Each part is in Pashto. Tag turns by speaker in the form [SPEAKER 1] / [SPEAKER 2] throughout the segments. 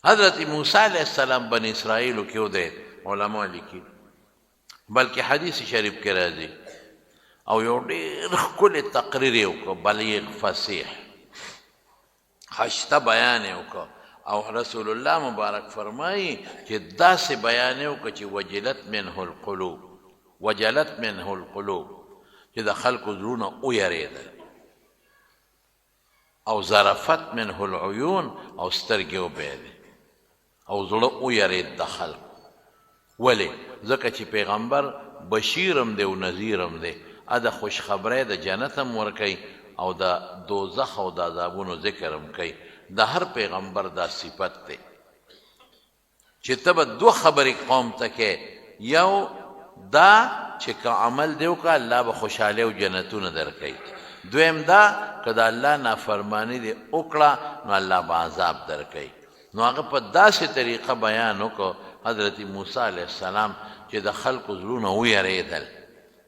[SPEAKER 1] حضرت موسی علیه السلام بنی اسرائیلو کې ودرېد، علما لیکي، بلکې حدیث شریف کې راځي، او یو ډېر ښکلی تقریر یې وکړ، بلیغ فصیح خشته بیان یې وکړ. او رسول الله مبارک فرمایي چې داسې بیان یې وکړ چې وجلت منه القلوب، وجلت منه القلوب، چې د خلکو زړونه ویرېدل، او ذرفت منه العیون، او سترګې وبهېدې او زړه ویرېد د خلکو. ولې؟ ځکه چې پیغمبر بشیر هم دی او نذیر هم دی، ا د خوشخبرۍ د جنت هم ورکوي او د دوزخ او د عذابونو ذکر هم کوي. د هر پیغمبر دا صفت دی چې ته به دوه خبرې قوم ته کې، یو دا چې که عمل دې وکړه الله به خوشحالي او جنتونه درکوي، دویم دا که د الله نافرماني دې وکړه نو الله به عذاب درکوي. نو هغه په داسې طریقه بیان وکړ حضرت موسی علیه السلام چې د خلکو زړونه ویرېدل،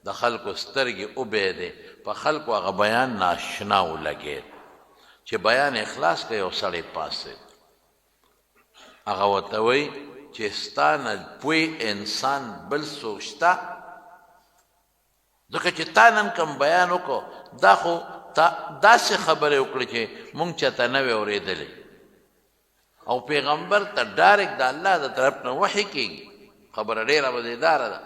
[SPEAKER 1] د خلکو سترګې وبهېدې، په خلکو هغه بیان ناشنا ولګېد. چې بیان یې خلاص کړ یو سړی پاڅېد، هغه ورته وایي چې ستا نه پوه انسان بل څوک شته؟ ځکه چې تا نن کوم بیان وکړو دا خو تا داسې خبرې وکړې چې مونږ چاته نه وې اورېدلې، او پیغمبر ته ډایرکټ د الله د طرف نه وحي کېږي، خبره ډېره مزېداره ده.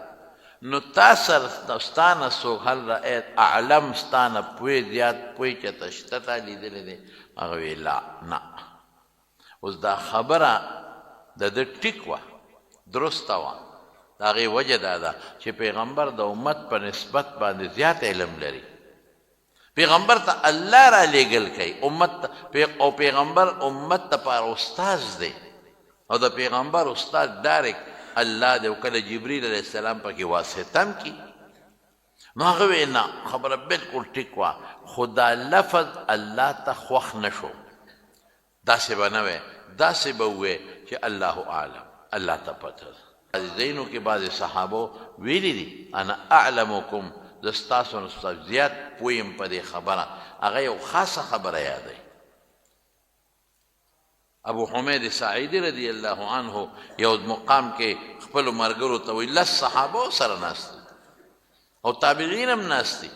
[SPEAKER 1] نو تا سره ستا نه څوک هل رأیت اعلم، ستا نه پوه زیات پوه چاته شته تا لیدلی دی؟ هغه ویې لا نه. اوس دا خبره د ده ټیک وه، درسته وه، د هغې وجه دا ده چې پیغمبر د امت په نسبت باندې زیات علم لري، پیغمبر ته الله را لیږل کوي امت ته، او پیغمبر امت لپاره استاد دی، او د پیغمبر استاد ډایرکټ الله دی، او کله جبریل علیه السلام پکې واسطه هم کړي. نو هغه ویې نه، خبره بالکل ټیک وه، خو دا لفظ الله ته خوښ نه شو، داسې به نه وې، داسې به ووې چې الله اعلم، الله ته پته ده. بعضې ځایونو کې بعضې صحابو ویلي دي، انا اعلمکم، زه ستاسو نه زیات پوه یم په دې خبره، هغه یو خاصه خبره یادوي. ابو حمید ساعدي رضی الله عنه یو مقام کې خپلو ملګرو ته وایي، لس صحابه سره ناست دي او تابعین هم ناست دي،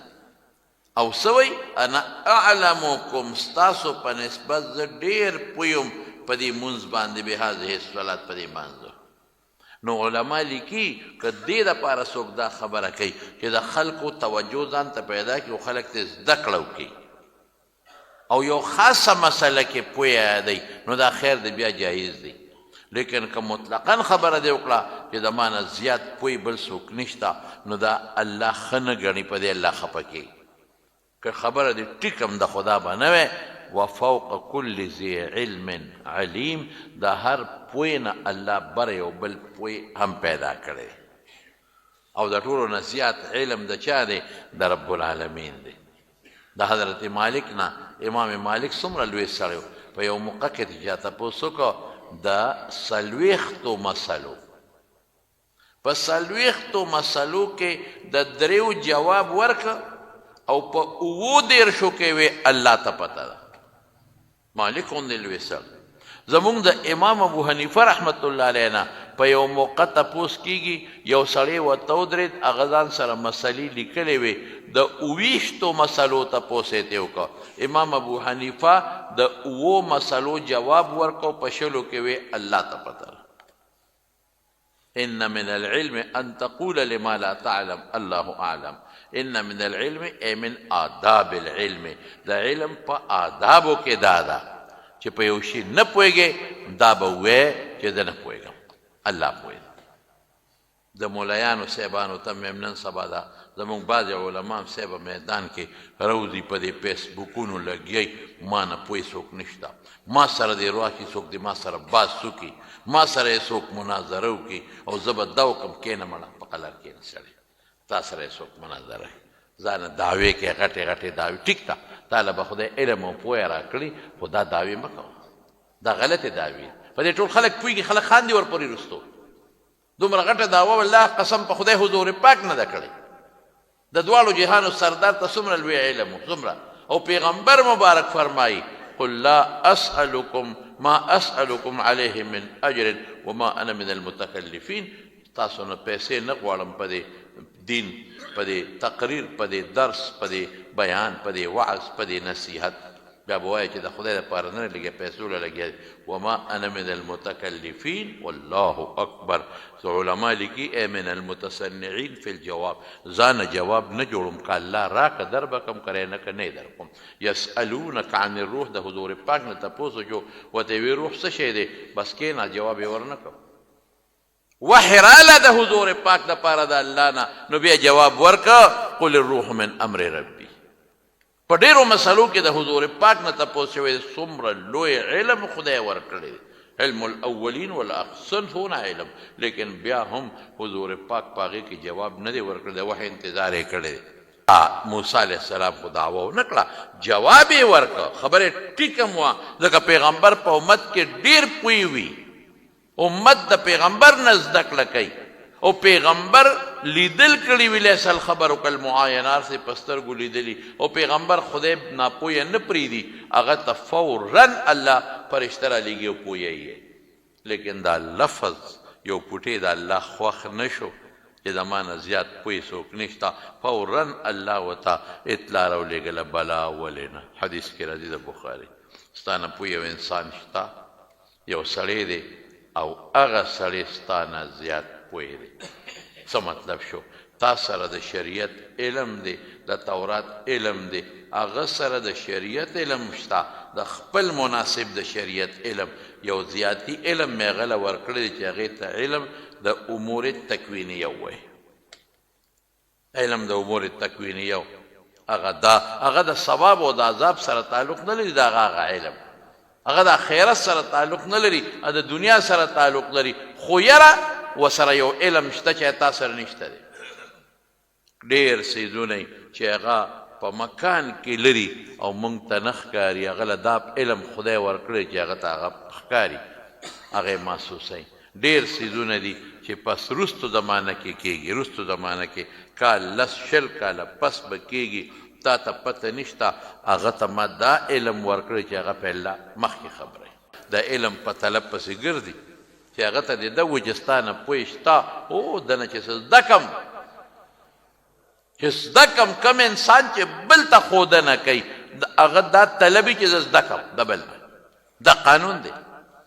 [SPEAKER 1] او څه وایي؟ انا اعلمکم، ستاسو په نسبت زه ډېر پوه یم په دې مونځ باندې، بهذه الصلاة، په دې مانځه. نو علما لیکي که دې لپاره څوک دا خبره کوي چې د خلکو توجه ځان ته پیدا کړي او خلک ترې زده کړه وکړي او یو خاصه مسله کې پوه یادوي، نو دا خیر دی، بیا جایز دی. لیکن که مطلقا خبره دې وکړه چې د ما نه زیات پوه بل څوک نشته، نو دا الله ښه نه ګڼي، په دې الله خپه کېږي. که خبره دې ټیک هم ده خو دا به نه وی وفوق کل ذی علم علیم، د هر پوه نه الله بر یو بل پوه هم پیدا کړی دی، او د ټولو نه زیات علم د چا دی؟ د رب العالمین دی. د حضرت مالک نه، امام مالک څومره لوی سړی و، په یو موقع کې ترې چا تپوس وکړ د څلوېښتو مسلو، په څلوېښتو مسلو کې د دریو جواب ورکړ او په اوو دېرشو کې وې الله ته پته ده. مالک غوندې لوی سړی. زمونږ د امام ابو حنیفه رحمت الله علیه نه په یو موقع تپوس کیږي، یو سړی ورته ودرېد، هغه ځان سره مسلې لیکلې وې، د اوویشتو مسلو تپوس یې ترې وکړ، امام ابو حنیفه د اوو مسلو جواب ورکړ، په شلو کې وې الله ته پته ده. ان من العلم ان تقول لما لا تعلم الله اعلم، ان من العلم ای من آداب العلم، د علم په آدابو کې دا ده چې په یو شي نه پوهېږې دا به ووایې چې زه نه پوهېږم، الله پوه دی. د مولایانو صاحبانو ته مې نن سبا دا زموږ بعضې علما هم صاحب میدان کې راوځي په دې فیسبوکونو لګیایي، ما نه پوه څوک نشته، ما سره دې راشي څوک دې ما سره بحث وکړي، ما سره یې څوک مناظره وکړي او زه به دا وکړم، کښېنه مړه په قلار کښېنه سړیه، تا سره یې څوک مناظره کوي، ځانه دعوې کوې غټې غټې دعوې، ټیک ده تا له به خدای علم او پوهه راکړي خو دا دعوې مه کوه، دا غلطې دعوې دي، په دې ټول خلک پوهېږي، خلک خاندي ورپورې وروستو. دومره غټه دعوه والله قسم په خدای حضور پاک نه ده کړې. د دواړو جهانو سردار ته څومره لوی علم و، څومره. او پیغمبر مبارک فرمایي قل لا اسألکم ما اسألکم علیه من اجر وما انا من المتکلفین، تاسو نه پیسې نه غواړم په دې دین، په دې تقریر، په دې درس، په دې بیان، په دې وعظ، په دې نصیحت. بیا به وایې چې د خدای لپاره نه لګیا، پیسو له لګیا دی. وما انا من المتکلفین والله اکبر. څه علما لیکي ای من المتصنعین فی الجواب، ځانه جواب نه جوړوم، که الله راکه در به کم، که نه که نه در کوم. یسألونک عن الروح، د حضور پاک نه تپوس وشو، ورته یې وی روح څه شی دی؟ بس کېناست، جواب یې ورنه کړ. وحی راله د حضور پاک د پاره د الله نه، نو بیا جواب ورکړ، قل الروح من امر ربی. په ډیرو مسلو کې د حضور پاک نه تپوس شوی دی، څومره لوی علم خدای ورکړی دی، علم الاولین والاخرین څونه علم، لیکن بیا هم حضور پاک په هغې کې جواب نه دی ورکړی، د وحی انتظار یې کړی دی. موسی علیه السلام خو دعوه ونه کړه، جواب یې ورکړ، خبره یې ټیک هم وه، ځکه پیغمبر په امت کې ډیر پوه وي، امت د پیغمبر نه زده کړه کوي او پیغمبر لیدل کړي وي، لیس الخبر کالمعاینه، هر څه په سترګو لیدلي او پیغمبر خدای ناپوهه نه پرېږدي، هغه ته فورا الله فرشته رالیږي او پوهوي یې. لیکن دا لفظ یو پوټی د الله خوښ نه شو چې زما نه زیات پوه څوک نشته، فورا الله ورته اطلاع راولېږله، بلا ولې نه؟ حدیث کې راځي د بخاري، ستا نه پوه یو انسان شته؟ یو سړی دی او هغه سړی ستا نه زیات پوه دی. څه مطلب شو؟ تا سره د شریعت علم دی، د تورات علم دی، هغه سره د شریعت علم شته، د خپل مناسب د شریعت علم، یو زیاتی علم مې هغه له ورکړی دی چې هغې ته علم د امور تکوینیه وایي. علم د امور تکوینیه هغه دا هغه د ثواب او د عذاب سره تعلق نه لري، دا هغه علم هغه د آخرت سره تعلق نه لري، د دنیا سره تعلق لري، خو یره وسره یو علم شته چې تا سره نشته دی. ډیر څیزونه چې هغه په مکان کې لري او مونږ ته نه ښکاري، هغه له دا علم خدای ورکړی چې هغه ته هغه ښکاري، هغه محسوسوي. ډېر څیزونه دي چې پس روستو زمانه کې کېږي، روستو زمانه کې کال لس 20 کاله پس به کېږي، تا ته پته نشته، هغه ته ما دا علم ورکړی چې هغه په الله مخکې خبروي. د علم په طلب پسې ګرځي چې هغه ته دې ده وي چې ستا نه پوه شته، او ده نه چې څه زده کړم، چې زده کړم. کوم انسان چې بل ته ښودنه کوي هغه دا طلبي چې زه زده کړم د بل نه، دا قانون دی.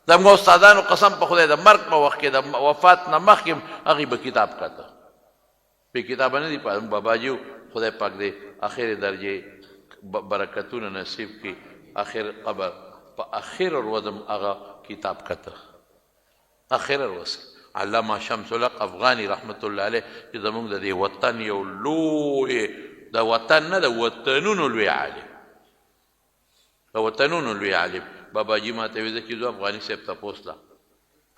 [SPEAKER 1] زموږ استادانو قسم په خدای د مرګ په وخت کې، د وفات نه مخکې هغوی به کتاب کاته، بې کتابه نه دي پاتې. باباجي خدای پاک دې اخرې درجې برکتونه نصیب کړي، اخر قبر په اخر ورځ هم هغه کتاب کته، اخر ورځ. علامه شمس الحق افغاني رحمت الله علیه چې زموږ د دې وطن یو لوی، د وطن نه د وطنونو لوی عالم، د وطنونو لوی عالم، باباجي ما ته وی زه چې ځو افغاني صاحب تپوس له،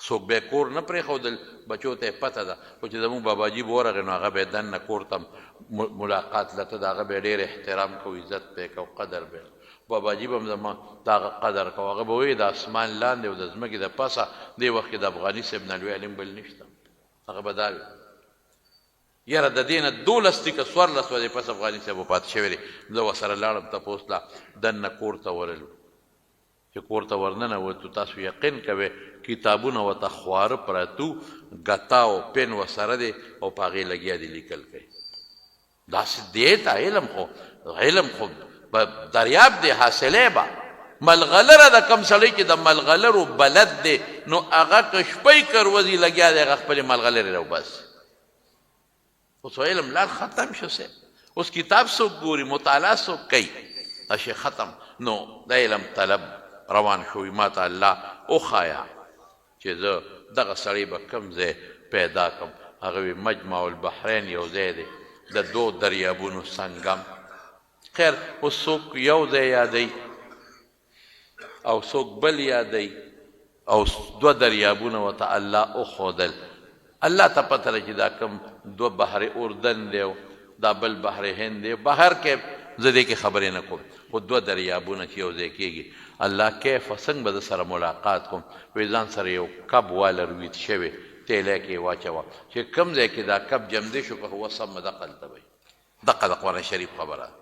[SPEAKER 1] څوک به کور نه پرېښودل، بچو ته یې پته ده، خو چې زموږ باباجي به ورغی نو هغه به یې دننه کور ته ملاقات له ته، د هغه به یې ډېر احترام کو، عزت به یې کو، قدر به یې. باباجي به هم زما د هغه قدر کو، هغه به وایي د اسمان لاندې او د ځمکې د پاسه دې وخت کې د افغاني صاحب نه لوی عالم بل نشته. هغه به دا وي یاره د دې نه 12 دي که 14 ورځې پس افغاني صاحب وفات شوی دی. زه ورسره لاړم تپوس له، دننه کور ته ورغلو، چې کور ته ورننوتو تاسو یقین کوئ کتابونه ورته خواره پراته وو، ګتا او پین ورسره دی او په هغې لګیا دي لیکل کوي. داسې دی ته علم خو، علم خو دریاب دی، حاصله به ملغلره د کم سړی چې د ملغلرو بلد دی نو هغه که شپه که ورځې لګیا دی هغه خپلې ملغلرې راوباسي. اوس علم لار ختم شو سه، اوس کتاب څوک ګوري، مطالعه څوک کوي، دا شی ختم. نو د علم طلب روان شوی. ما ته الله وښایه چې زه دغه سړی به کوم ځای پیدا کړم. هغه وی مجمع البحرین یو ځای دی د دوو دریابونو سنګم. خیر اوس څوک یو ځای یادوي او څوک بل یادوي، او دوه دریابونه ورته الله وښودل. الله ته پته ده چې دا کوم دوه بحر اردن دی او دا بل بحر هند دی، بهر کې زه دې کې خبرې نه کوم، خو دوه دریابونه چې یو ځای کېږي، الله کیف څنګه به زه سره ملاقات کوم؟ وایي ځان سره یو کب واله رویت شوی تیلی کې یې واچوه، چې کوم ځای کې دا کب جمدی شو په هو سمه دقلته به وي. دقه د قرآن شریف خبره ده.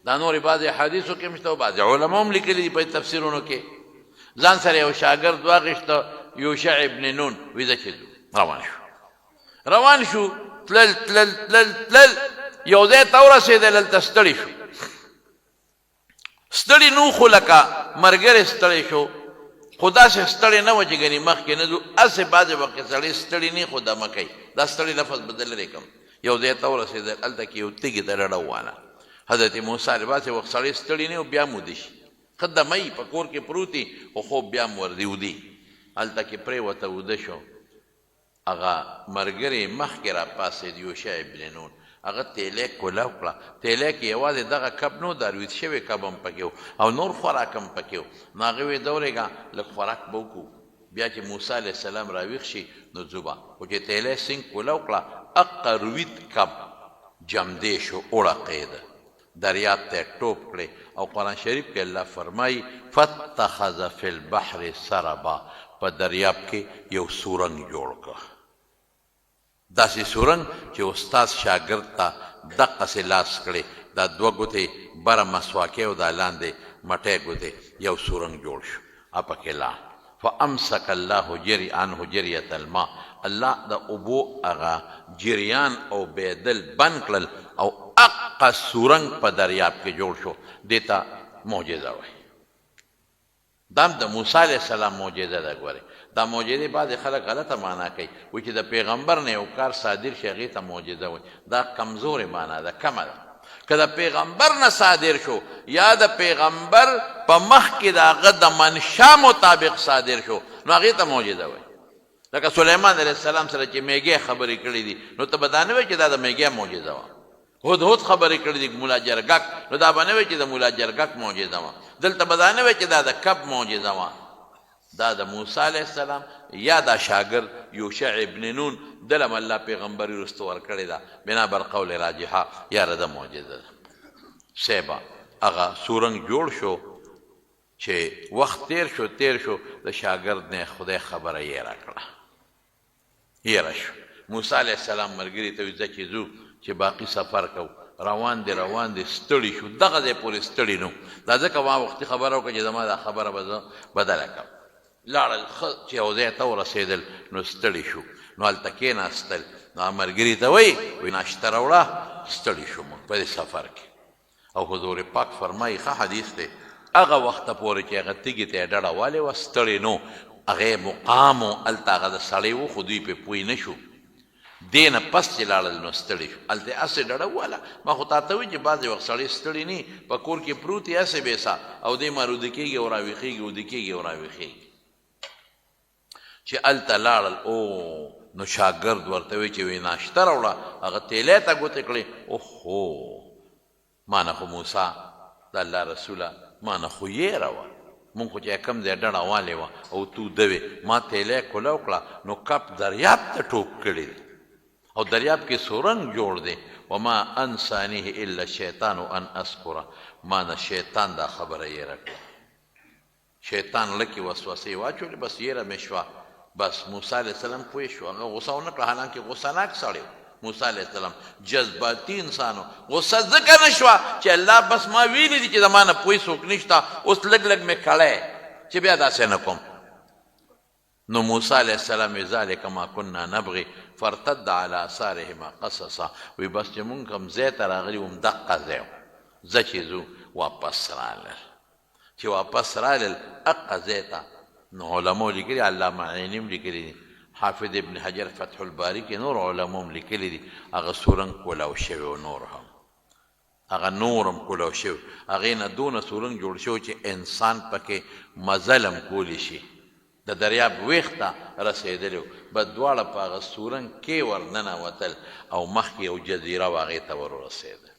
[SPEAKER 1] دا نورې بعضې احادیثو کې هم شته او بعضې علماو هم لیکلي دي په تفسیرونو کې. ځان سره یو شاګرد واخیسته، یوشع ابن نون، وی ځه چې ځو. روان شو، روان شو، تلل تلل تلل تلل، یو ځای ته ورسېدل، هلته ستړي شو. ستړي نو خو لکه مرګری ستړی شو، خو داسې ستړی نه و چې ګنې مخکې نه ځو. هسې بعضې وخت کې سړی ستړي نه خو دمه کوي، دا ستړي لفظ به زه لرې کړم. یو ځای ته ورسېدل، هلته کې یو تږي ته ډډه وواله. حضرت موسی علیه بعضې وخت سړی ستړي نه او بیا هم وده شي، ښه دمه یي، په کور کې پروت وي خو خوب بیا هم ورځي، ودي. هلته کې پرېوته، وده شو. هغه مرګری مخکې راپاڅېد، یوشع ابن نون، هغه تیلی کولاو کړه، تیلی کې یوازې دغه کب نه و، دا رویت شوی کب هم پکې و او نور خوراک هم پکې و. نو هغه وې دورېږه لږ خوراک به وکړو، بیا چې موسی علیه السلام راویښ شي نو ځو به. خو چې تیلی څنګ کولاو کړه، اقه رویت کب جمدې شو، اوړقېده، دریاب ته یې ټوپ کړې او قرآن شریف کې الله فرمایي، فاتخذ فی البحر سربا، په دریاب کې یو سورنګ جوړ کړ، داسې سورنګ چې استاد شاګرد ته دقسې لاس کړې، دا دوه ګوتې بره مسواکې او دا لاندې مټی ګوتې، یو سورنګ جوړ شو او پکې لاړ. فامسک الله جری عنه جریة الماء، الله د اوبو هغه جریان او بهیدل بند کړل او اقه سورنګ په دریاب کې جوړ شو، دې ته معجزه وایي. دا هم د موسی علیه السلام معجزه ده. ګورئ دا معجزې بعضې خلک غلطه معنا کوي، وایي چې د پیغمبر نه یو کار صادر شي هغې ته معجزه وایي. دا کمزورې معنا ده، کمه ده. که د پیغمبر نه صادر شو یا د پیغمبر په مخ کې د هغه د منشا مطابق صادر شو نو هغې ته معجزه وایي. لکه سلیمان علیه السلام سره چې میږی خبرې کړې دي نو ته به دا نه وایې چې دا د میږی معجزه وه. هدهد خبرې کړې دي مولا جرګک، نو دا به نه وایې چې د مولا جرګک معجزه وه. دلته به دا نه وایې چې دا د کب معجزه وه. دا د موسی علیه السلام یا دا شاګرد یوشع ابن نون دلم الله پیغمبري وروسته ورکړې ده، بنا بر قول راجحه یاره ده معجزه ده. صیبه هغه سورنګ جوړ شو چې وخت تیر شو تیر شو، د شاګرد نه خدای خبره یې راکړه، هیره شو. موسی علیه السلام ملګري ته وویل ځه چې ځو چې باقي سفر کوو. روان دي روان دي، ستړي شو، دغه ځای پورې ستړي نه وو. دا ځکه ما وختي خبره وکړه چې زما دا خبره به زه بدله کړم. لاړل، ښه چې یو ځای ته ورسېدل نو ستړي شو، نو هلته کېناستل. نو هغه ملګري ته وایي، وایي ناشته راوړه، ستړي شو موږ په دې سفر کې. او حضور پاک فرمایي، ښه حدیث دی، هغه وخته پورې چې هغه تیږې ته یې ډډه والې وه ستړی نه و، هغه مقام و، هلته هغه د سړی و خو دوی پرې پوه نه شو، دې نه پس چې لاړل نو ستړي شو، هلته یې هسې ډډه وواله. ما خو تاته وویل چې بعضې وخت سړی ستړی نه وي، په کور کې پروت وي هسې بې ساه او دې مار وده کېږي او راویښېږي، وده کېږي او راویښېږي. چې هلته لاړل او نو شاګرد ورته وی چې وی ناشته راوړه، هغه تیلی ته ګوتې کړې، اوهو ما نه خو موسی د الله رسوله ما نه خو یېره وه، مونږ خو چې کوم ځای ډډه والې وه او تو ده وې، ما تیلی کولاو کړه نو کپ دریاب ته ټوپ کړی دی او دریاب کې سورنګ جوړ دی، وما انسانیه الا الشیطان ان اذکره، ما نه شیطان دا خبره یېره کړه. شیطان ړه کې وسوسې واچولې، بس یره مې شوه، بس موسی علیه السلام پوه شو، هغه غوسه ونه کړه، حالانکه غوسه ناک سړی و، موسی علیه السلام جذباتي انسان و، غوسه ځکه نه شوه چې الله بس ما ویلي دي چې زما نه پوه څوک نشته، اوس لږ لږ مې کړی چې بیا داسې نه کوم. نو موسی علیه السلام وی ذلک ما کنا نبغي فارتد علی آثارهما قصصا، وی بس چې مونږ کوم ځای ته راغلي وو همدقه ځای و، ځه چې ځو. واپس رالل، چې واپس رالل اقه ځای ته، نو علماو لیکلي، علامه عیني هم لیکلي دي، حافظ ابن حجر فتح الباري کې نور علماو هم لیکلي دي، هغه سورنګ کولاو شوی و، نور هم هغه نور هم کولاو شوی، هغې نه دونه سورنګ جوړ شوی چې انسان پکې مزل هم کولی شي، د دریاب ویښ ته رسېدلی و، بس دواړه په هغه سورنګ کې ور ننوتل او مخکې یو جزیره وه هغې ته ور ورسېدل.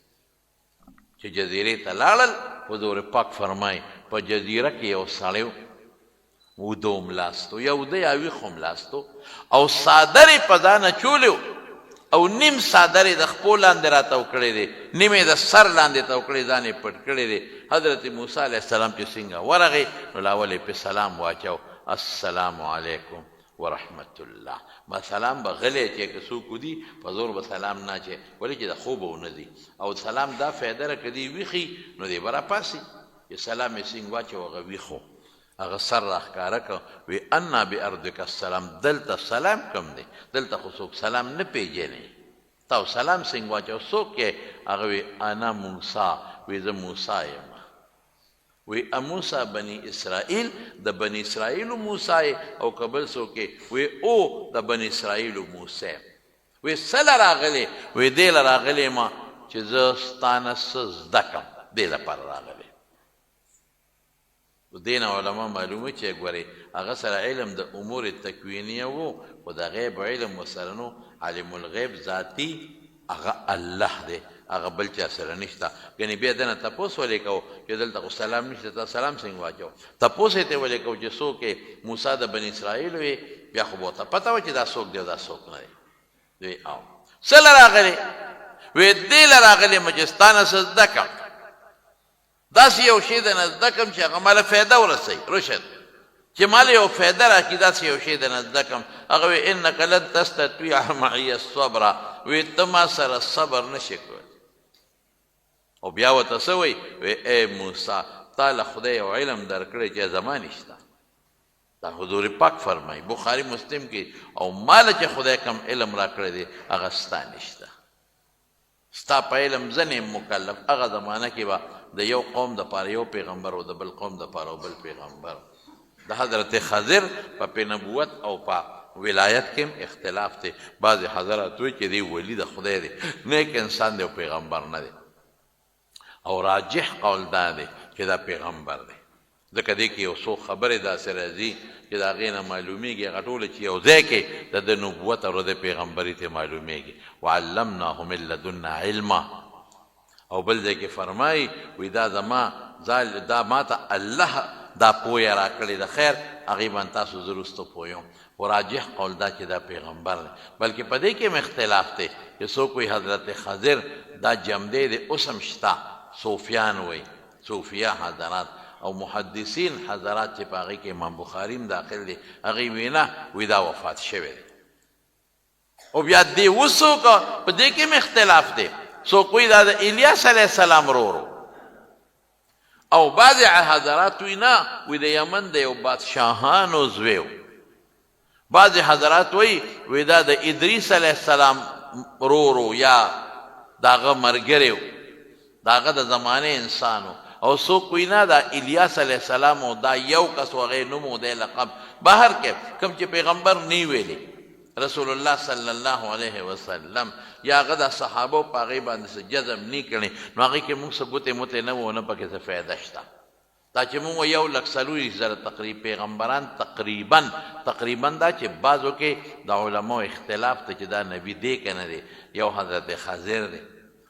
[SPEAKER 1] چې جزیرې ته لاړل، حضور پاک فرمایي په جزیره کې یو سړی و، وده وملاستو یا وده یا ویښ وملاستو او څادر یې په ځان اچولی و او نیم څادر یې د خپو لاندې راتاو کړی دی، نیم یې د سر لاندې تاو کړی، ځان یې پټ کړی دی. حضرت موسی علیه السلام چې څنګه ورغی نو لاول یې پې سلام واچاو، السلام علیکم ورحمت الله. ما سلام به غلی اچوی که څوک ودي په زور به سلام نه اچوی، ولې چې د خوبه ونه ځي او سلام دا فایده ده که دی ویښ وي نو دی به راپاڅي، چې سلام یې څنګه واچاو هغه ویښ و. هغه سر راښکاره کړ، وی انا بارضک السلام، دلته سلام کوم دی، دلته خو څوک سلام نه پیژني، تا سلام څنګه واچو، څوک یې؟ هغه وی انا موسی، وی زه موسی یم. وی اموسی بنی اسرائیل، د بنی اسرائیلو موسی یې او که بل څوک یې؟ وی او د بنی اسرائیلو موسی یم. وی څه له راغلې؟ وی دې له راغلی یم چې زه ستا نه څه زده کړم، دې لپاره راغلی یم. د دې نه علما معلوموي چې ګورې هغه سره علم د امور تکوینیه وو خو د غیب علم ورسره نه وو، عالم الغیب ذاتي هغه الله دی هغه بل چا سره نشته، ګنې بیا ده نه تپوس ولې کوو چې دلته خو سلام نشته تا سلام څنګه واچو، تپوس یې ترې ولې کوو چې څوک یې، موسی د بني اسرائیلو یې، بیا خو به ورته پته وه چې دا څوک دی او دا څوک نه دی. وی او څه له راغلې؟ وی دې له راغلې یم چې ستا نه څه زده کړم. داسې یو شی درنه زده کړم چې هغه ماله فایده ورسوي، رشد، چې ماله یو فایده راکړي، داسې یو شی درنه زده کړم. هغه وی انک لن تستطیع معي الصبر، وی ته ما سره صبر نه شې کولی. او بیا ورته څه وایي؟ وی ای موسی، تا له خدای یو علم درکړی چې زما نشته. دا حضور پاک فرمایي، بخاري مسلم کې، او ماله چې خدای کوم علم راکړی دی هغه ستا نشته. ستا په علم زه نه یم مکلف، هغه زمانه کې به د یو قوم دپاره یو پیغمبر او د بل قوم دپاره بل پیغمبر. د حضرت خضر په نبوت او په ولایت کې هم اختلاف دی، بعضې حضرات وایي چې دی ولي د خدای دی، نیک انسان دی او پیغمبر نه دی، او راجح قول دا دی چې دا پیغمبر دی، ځکه دې کې یو څو خبرې داسې راځي چې د هغې نه معلومیږي، هغه ټوله چې یو ځای کې د ده نبوت او د پیغمبري ترې معلومیږي. وعلمناه من لدنا علما، او بل ځای کې فرمایي وی دا زما دا ما ته الله دا پوهه راکړې ده، خیر هغې باندې تاسو زه وروسته پوهوم. خو راجح قول دا چې دا پیغمبر دی، بلکې په دې کې هم اختلاف دی چې څوک وایي حضرت خضر دا جمدی دی اوس هم شته، صوفیان وایي، صوفیه حضرات او محدثین حضرات چې په هغې کې امام بخاري هم داخل دی، هغوی وایي نه، وایي دا وفات شوی دی. او بیا دې وڅوک په دې کې هم اختلاف دی، څوک وایي دا د الیاس علیه السلام ورور و، او بعضې حضرات وایي نه، وایي د یمن د یو بادشاهانو زوی و. بعضې حضرات وایي وایي دا د ادریس علیه السلام ورور و یا د هغه ملګری و، د هغه د زمانې انسان و. او څوک وایي نه، دا الیاس علیه السلام و، دا یو کس و، هغه یې نوم و، دی لقب. بهر کې کوم چې پیغمبر نه ویلي رسول الله صلی الله علیه وسلم یا هغه د صحابو په هغې باندې څه جزم نه کړي، نو هغې کې موږ څه ګوتې موتې نه وو، نه پکې څه فایده شته. دا چې موږ یو لک څلورویشت زره تقریب پیغمبران تقریبا تقریبا دا چې بعضو کې د علماو اختلاف ته چې دا نبی دی که نه دی، یو حضرت خضر دی.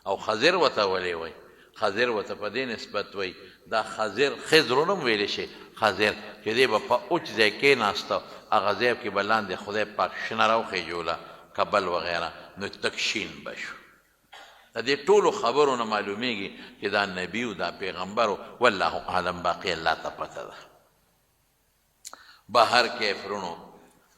[SPEAKER 1] او خضر ورته ولې وایي؟ خضر ورته په دې نسبت وایي، دا خضر خضر هم ویلی شي، خضر چې دی به په اوچ ځای کېناسته، هغه ځای کې به لاندې خدای پاک شنه راوخېجوله، کبل وغیره، نو تک شین به شو. د دې ټولو خبرو نه معلومیږي چې دا نبی او دا پیغمبر، والله اعلم، باقي الله ته پته ده. بهر کیف رونو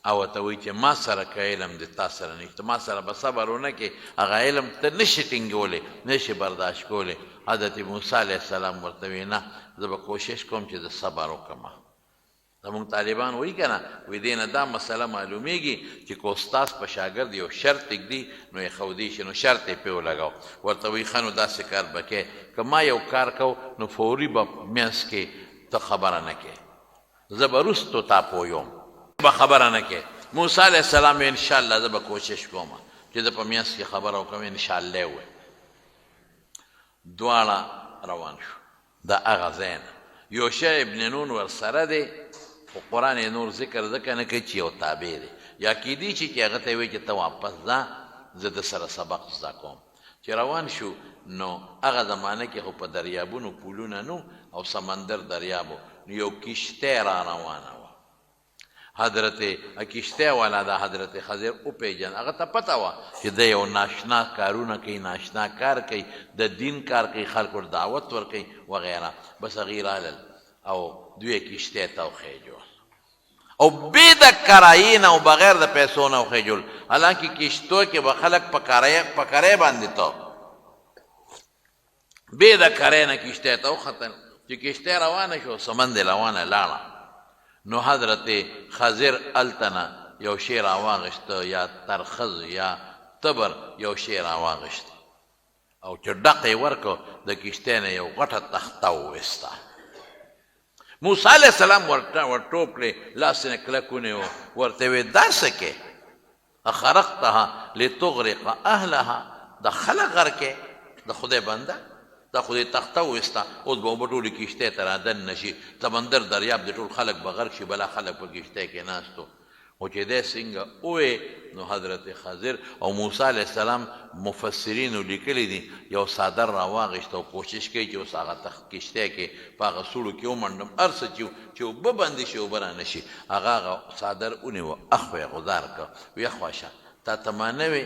[SPEAKER 1] او ته وایي چې ما سره که علم دی تا سره نشته، ما سره به صبر ونه کړې، هغه علم ته نشي ټینګولی، نشي برداشت کولی. حضرت موسی علیه السلام ورته وایي نه، زه به کوشش کوم چې زه صبر وکړم. زموږ طالبان وایي که نه، وایي دې نه دا مسله معلومیږي چې که استاد په شاګرد یو شرط ږدي نو یې ښودی شي، نو شرط یې پرې ولګاو، ورته وایي ښه نو داسې کار به کوې، که ما یو کار کو نو فوري به منځ کې ته خبره نه کوې، زه به وروسته تا پوهوم، به خبره نه کوې. موسی علیه السلام وایي انشاءالله زه به کوشش کوم چې زه په منځ کې خبره وکړم، انشاءالله یې وویل. دواړه روان شو د هغه ځای نه، یوشع ابن نون ورسره دی، خو قرآن یې نور ذکر ځکه نه کوي چې یو تابع دی، یا کیدی شي چې هغه ته یې وایي چې ته واپس ځه، زه ده سره سبق زده کوم. چې روان شو نو هغه زمانه کې خو په دریابونو پولونه نه وو او سمندر دریاب و، نو یو کښتۍ را روانه وه. حضرت کښتۍ والا دا حضرت خضر وپېژند، هغه ته پته وه چې دی یو ناشنا کارونه کوي، ناشنا کار کوي، د دین کار کوي، خلکو ته دعوت ورکوي وغیره. بس هغوی رالل او دوی کښتۍ ته وخېژول او بې د کرایې نه او بغیر د پیسو نه وخېژول، حالانکه کښتو کې به خلک په کرایه باندې ته بې د کرایې نه کښتۍ ته وختل. چې کښتۍ روانه شوه، سمندې روانه لاړه. نو حضرت خضر هلته نه یو شی راواخیست یا ترخز یا تبر یو شی راواخیست او چې ډق یې ورکړ د کښتۍ نه یو غټه تخته وویسته. موسی علیه السلام ورته ورټوپ کړې، لاس یې نه کلک ونیو، ورته ویې دا څه کوې؟ اخرقتها لتغرق اهلها، دا خلک غرقې د خدای بنده، دا خو دې تخته وویسته، اوس به اوبه ټولې کښتۍ ته را دننه شي، سمندر دریاب دې ټول خلک به غرق شي، بلا خلک په کښتۍ کې ناست وو. خو چې دی څنګه ووې نو حضرت خضر او موسی علیه السلام مفسرینو لیکلي دي یو څادر راواخیست او کوشش کوي چې اوس هغه تخت کښتۍ کې په هغه سوړو کې ومنډم هر څه چې چې اوبه بندې شي اوبه رانه شي هغه هغه څادر ونیوه اخوا یې غوځار کړ وی اخوا شه تاته ما نه وې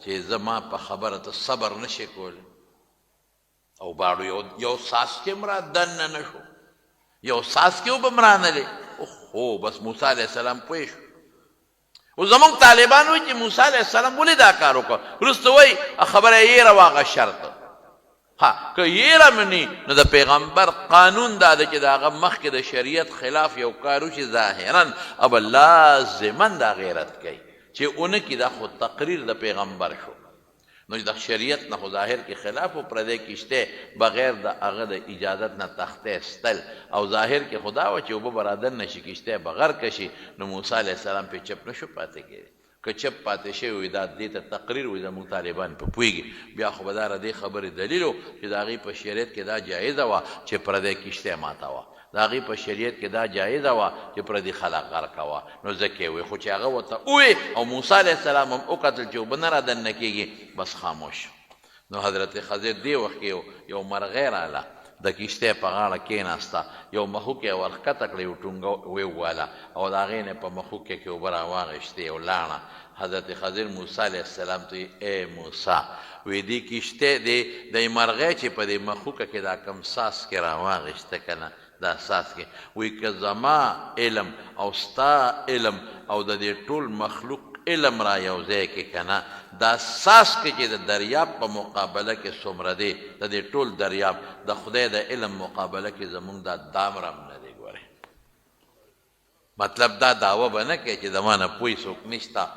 [SPEAKER 1] چې زما په خبره ته صبر نه شې کولی او باړو یو یو څاڅکی هم را دننه نه شو، یو څاڅکی اوبه هم رانلې. اوهو بس موسی علیه السلام پوه شو. اوس زمونږ طالبان وایي چې موسی علیه السلام ولې دا کار وکړ؟ وروسته وایي خبره یې یېره وه هغه شرط. ها که یېره مني نو د پیغمبر قانون دا دی چې د هغه مخکې د شریعت خلاف یو کار وشي ظاهرا او به لازما دا غیرت کوي چې ونه کړي دا خو تقریر د پیغمبر شو. نو د شریعت نه خو ظاهر کې خلاف و پردی کشتی بغیر د هغه د اجازت نه تخته ستل او ظاهر کې خو دا وه چې اوبه به رادننه شي کشتی به غرقه شي نو موسی علیه السلام پرې چپ نه شو پاتې کېدی که چپ پاتې شوی وی دا دې ته تقریر وی زموږ طالبان په پوهېږي بیا خو به دا ردې خبرې دلیل و چې د هغوی په شریعت کې دا جایزه وه چې پردی کشتی ماتوه. د هغوی په شریعت کې دا جایزه وه چې پردي خلک غرقوه، نو ځکه یې وویل، خو چې هغه ورته وویل او موسی علیه السلام هم وکتل چې اوبه نه را دننه کېږي، بس خاموش شو. نو حضرت خضر دې وخت کې یو مرغۍ راله، د کښتۍ په غاړه کېناسته، یو مښوکه یې ورښکته کړه، یو ټونګه ویې ووهله او د هغې نه یې په مښوکه کې اوبه راواخیستې او لاړه. حضرت خضر موسی علیه السلام ته ویل، ای موسی! وی دې کښتۍ دې دی مرغۍ چې په دې مښوکه کې دا کوم څاڅکی راواخیسته که نه دا څاڅکی وی که زما علم او ستا علم او د دې ټول مخلوق علم را یو ځای کې که نه دا څاڅکی چې د دریاب په مقابله کې څومره دی د دې ټول دریاب د خدای د علم مقابله کې زمونږ دا دامره هم نه دی ګورې. مطلب دا دعوه به نه کوې چې زما نه پوه څوک نشته،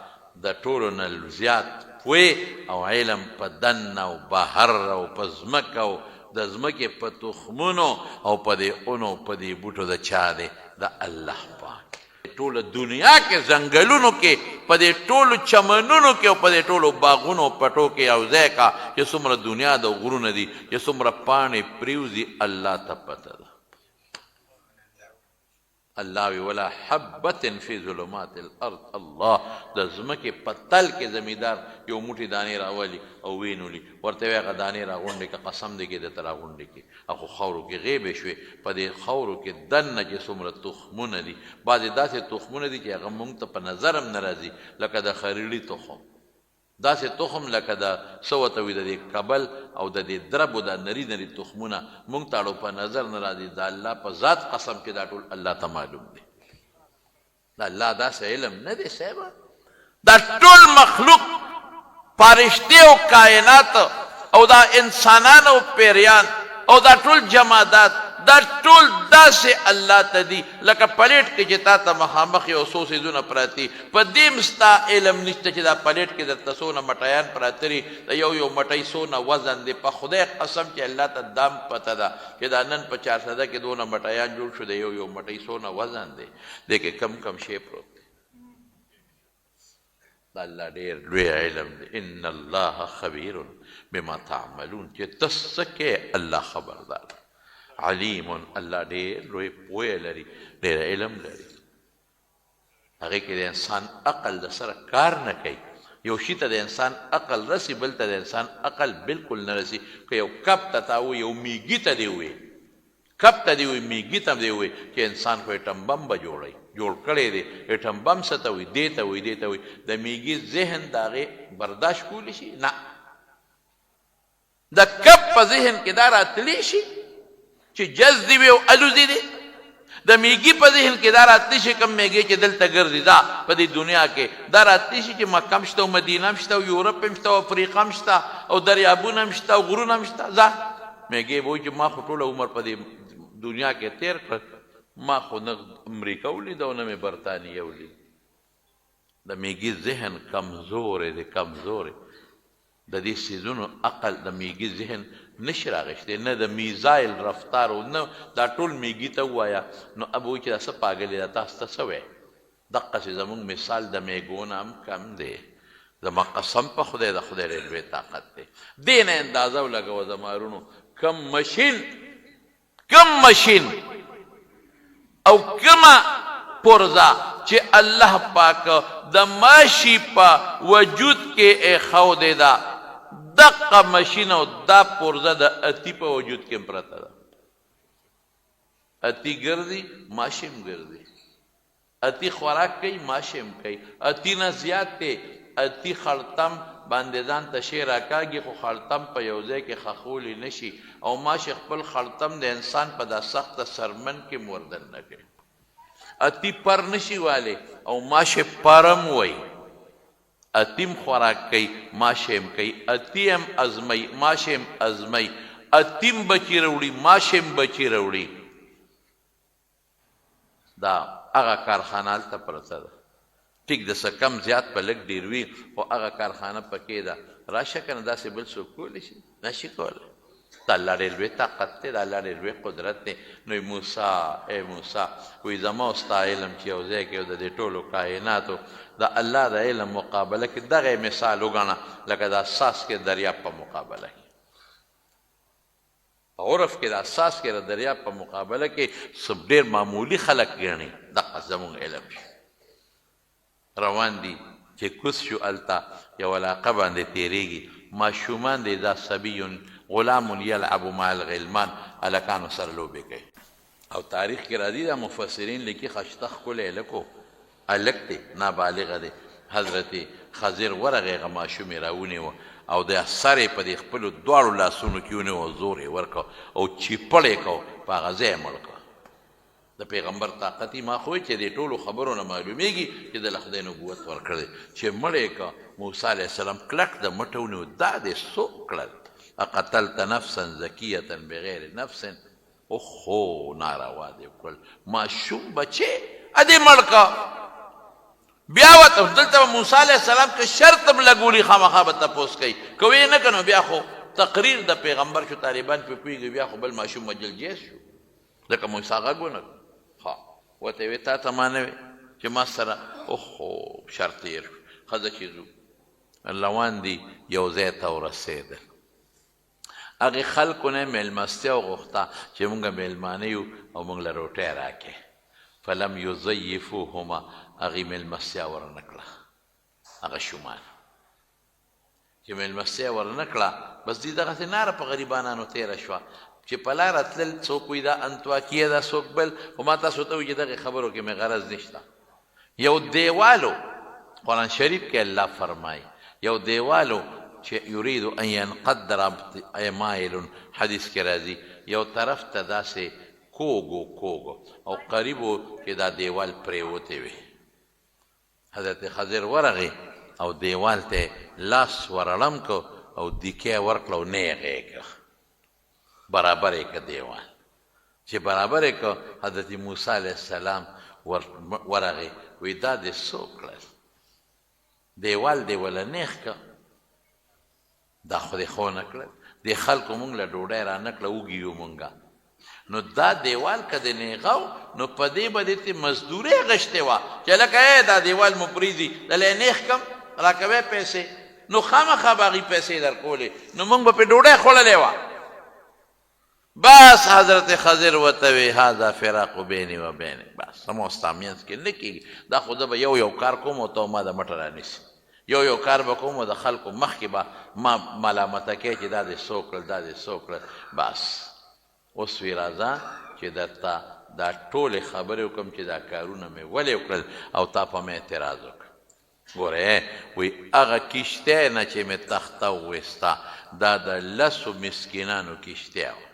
[SPEAKER 1] د ټولو نه زیات پوه او علم په دننه او بهر او په ځمکه او د ځمکې په تخمونو او په دې اونو او په دې بوټو د چا دی؟ د الله پاک. ټوله دنیا کې ځنګلونو کې په دې ټولو چمنونو کې او په دې ټولو باغونو او پټو کې یو ځای کا چې څومره دنیا د غرونه دي چې څومره پاڼې پریوځي الله ته پته ده. الله وی ولا حبة فی ظلمات الارض الله د ځمکې په تل کې زمیدار یو موټی دانې راولي او وینولي ورته وی هغه دانې راغونډې که قسم دې کې درته راغونډې کې هغه خاورو کې غیبې شوې په دې خاورو کې دننه چې څومره تخمونه دي بعضې داسې تخمونه دي چې هغه مونږ ته په نظر هم نه راځي لکه د خریړي تخم داسې تخم لکه د څه ورته وي د دې کبل او د دې دربو دا نري نري تخمونه مونږ ته اړو په نظر نه راځي د الله په ذات قسم چې دا ټول الله ته معلوم دي د الله داسې علم نه دی صاحب دا ټول مخلوق پارشتې او کائنات او دا انسانان او پیریان او دا ټول جمادات دا ټول داسې الله ته دي لکه پلیټ کې چې تا ته مخامخ یو څو څیزونه پراته دي په دې هم ستا علم نشته چې دا پلیټ کې درته څونه مټیان پراته دي د یو یو مټۍ څونه وزن دی په خدای قسم چې الله ته دا هم پته ده چې دا نن په چارسده کې دونه مټیان جوړ شو د یو یو مټۍ څونه وزن دی دې کې کم کم شی پروت دی. د الله ډیر لوی علم دی ان الله خبیر بما تعملون چې ته څه کوې الله خبردار دی علیم الله ډیر لوی پوهه لري ډیر علم لري هغې کې د انسان عقل د سره کار نه کوي یو شي ته د انسان عقل رسي بل ته د انسان عقل بالکل نه رسي که یو کب ته تا ووایي یو میږي ته دې ووایي کب ته دې ووایي میږي ته دې ووایي چې انسان خو اټم بم به جوړوي جوړ کړی دی اټم بم څه ته وایي دې ته وایي دې ته وایي د میږي ذهن د هغې برداشت کولی شي؟ نه د کب په ذهن کې دا راتلی شي چې جز دی وي او الوزي دی د میږي په ذهن کې دا راتلی شي کوم میږی چې دلته ګرځي دا په دې دنیا کې دا راتلی شي چې مکه هم شته او مدینه هم شته او یورپ هم شته او افریقا هم شته او دریابونه هم شته او غرونه هم شته ځه میږی به وایي چې ما خو ټوله عمر په دې دنیا کې تیر کړ. ما خو نه امریکا ولیده او نه مې برتانیه ولیده. د میږي ذهن کمزوری دی، کمزوری. د دې څیزونو عقل د میږي ذهن نشي راغشتی، نه د میزایل رفتار او نه دا ټول میږي ته ووایه نو اب وایي چې دا څه پاګلې ده، تاسو ته څه وایي؟ دقسې زموږ مثال د میږو نه هم کم دی. زما قسم په خدای د خدای ډېر لوی طاقت دی. دې نه اندازه ولګوه زما وروڼو، کوم مشین کوم مشین او کومه پرزه چې الله پاک د ماشي په وجود کې اېښودې ده، دقه مشین او دا پرزه د اتي په وجود کې هم پرته ده. اتي ګرځي، ماشي هم ګرځي. اتی خوراک کوي ماشی هم کوي اتی نه زیات دی اتی خړتم باندې ځان ته شی راکاږي خو خړتم په یو ځای کې خښولی نه شي او ماشی خپل خړتم د انسان په دا سخته څرمن کې هم وردننه کوي اتی پر نه شي والی او ماشی پرم وایي اتی هم خوراک کوي ماشی هم کوي اتی هم ازموي ماشی هم ازموي اتی هم بچي راوړي ماشی هم بچي راوړي. دا هغه کارخانه هلته پرته ده. ټیک ده څه کم زیات به لږ ډېر وي خو هغه کارخانه پکې ده. راشه کنه داسې بل څوک کولی شي؟ نه شي کولی. د الله ډېر لوی طاقت دی، د الله ډېر لوی قدرت دی. نو موسی ای موسی وایي زما او ستا علم چې یو ځای کې او د دې ټولو کایناتو د الله د علم مقابله کې دغه مثال وګڼه لکه دا څاڅکی دریاب په مقابله کې. په عرف کې دا څاڅکی د دریاب په مقابله کې څه ډېر معمولي خلک ګڼي، دقه زموږ علم شو. روان دي چې کوز شو هلته یوه علاقه باندې تېرېږي، ماشومان دي اذا صبي غلام یلعب مع الغلمان هلکانو سره لوبې کوي. او تاریخ کې راځي دا مفسرین لیکي خشته ښکلی هلک و، هلک دی، نابالغه دی، حضرت خضر ورغی هغه ماشوم یې راونیوه او د سر یې په دې خپلو دواړو لاسونو کې ونیوه او زور یې ورکړ او چیپړ یې کړ په هغه ځای یې مړ کړ. د پیغمبر طاقت یې ما خو ویل چې دې ټولو خبرو نه معلومیږي چې ده له خدای نبوت ورکړی چې مړ یې کړ، موسی علیه السلام کلک د مټه ونیو دا دې څه وکړل؟ اقتلت نفسا زکیة بغیر نفس اوخو ناروا دی وکړل ماشوم بچی ادې مړ کا بیا وته دلته موسی علی السلام که شرط هم لګولی خامخا به تپوس کوي که ویې نه که نو بیا خو تقریر د پیغمبر شو طالبان پرې پوهېږي بیا خو بل ماشوم وژل جایز شو ځکه موسی غږ ونه کړ ښه ورته یې وې تا ته ما نه وې چې ما سره اوخو شرط تېر شو ښځه چې ځو روان دي یو ځای ته ورسېدل هغې خلکو نه یې مېلمستیا وغوښته چې مونږ مېلمانه یو او مونږ له روټۍ راکړې. فلم یضیفوهما هغوی مېلمستیا ورنه کړه. هغه شومان چې مېلمستیا ورنه کړه بس دوی دغسې ناره په غریبانانو تېره شوه چې په لاره تلل څوک وایي دا انطواکیه ده څوک بل خو ما تاسو ته وویل چې دغې خبرو کې مې غرض نشته. یو دیوال و، قرآن شریف کې الله فرمایي، یو دیوال و چې یرید ان ینقض ای مایل حدیث کې راځي، یو طرف ته داسې کوږ و کوږ او قریب و چې دا دیوال پرېوتی وي. حضرت خضر ورغی او دیوال ته یې لاس ورړم کړ او دیکه یې ورکړه او نېغ یې کړ. برابر یې که دیوال چې برابر یې که حضرت موسی علیه السلام ور ورغی وی دا دې څه وکړل دیوال دې وله نیغ که دا خو دې ښه ونه کړل دې خلکو مونږ له ډوډۍ را نه کړه وږي یو مونږه نو دا دیوال که دې نیغه نو په دې به دې ترې مزدوري غشتې وه چې هلکه ای دا دیوال مو پرېږدي دله یې نیغ کم راکوی پیسې نو خامخا به هغوی پیسې درکولې نو موږ به پرې ډوډۍ خوړلې وه. بس حضرت خضر ورته وی هذا فراق بیني و بینک بس زما او ستا مینځ کې نه کېږي دا خو زه به یو یو کار کوم او ته ما د مټه رانیسې یو یو کار به کوم او د خلکو مخکې به ما ملامته کوې چې دا دې څه وکړل دا دې څه وکړل بس اوس وی راځه چې درته دا ټولې خبرې وکړم چې دا کارونه مې ولې وکړل او تا په مې اعتراض وکړ. ګوره وی هغه کښتی نه چې مې تخته وویسته دا د لسو مسکینانو کښتی وه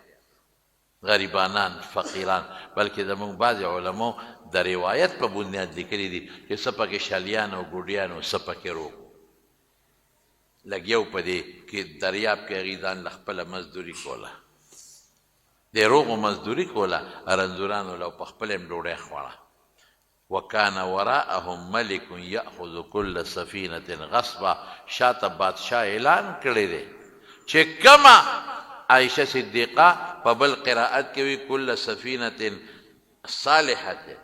[SPEAKER 1] غریبانان فقیران بلکې زموږ بعضې علماو د روایت په بنیاد لیکلي دي چې څه پکې شلیان او ګوډیان او څه پکې روغ وو لګیا وو په دې کې دریاب کې هغوی ځان له خپله مزدوري کوله. دې روغو مزدوري کوله رنځورانو له په خپله هم ډوډۍ خوړه. وکان وراءهم ملک یأخذ کل سفینة غصبا، شاته بادشاه اعلان کړی دی چې کومه عائشه صدیقه په بل قرائت کې وي کل سفینة صالحة،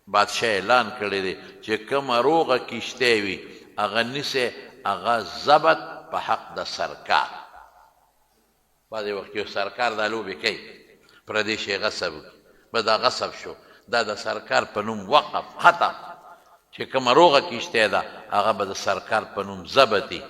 [SPEAKER 1] بادشاه اعلان کړی دی چې کومه روغه کښتۍ وي هغه نیسئ، هغه ضبط په حق د سرکار. بعضې وخت کې یو سرکار دا لوبې کوي، پردی شی غصب کړي، بس دا غصب شو، دا د سرکار په نوم وقف ختم، چې کومه روغه کښتۍ ده هغه به د سرکار په نوم ضبطي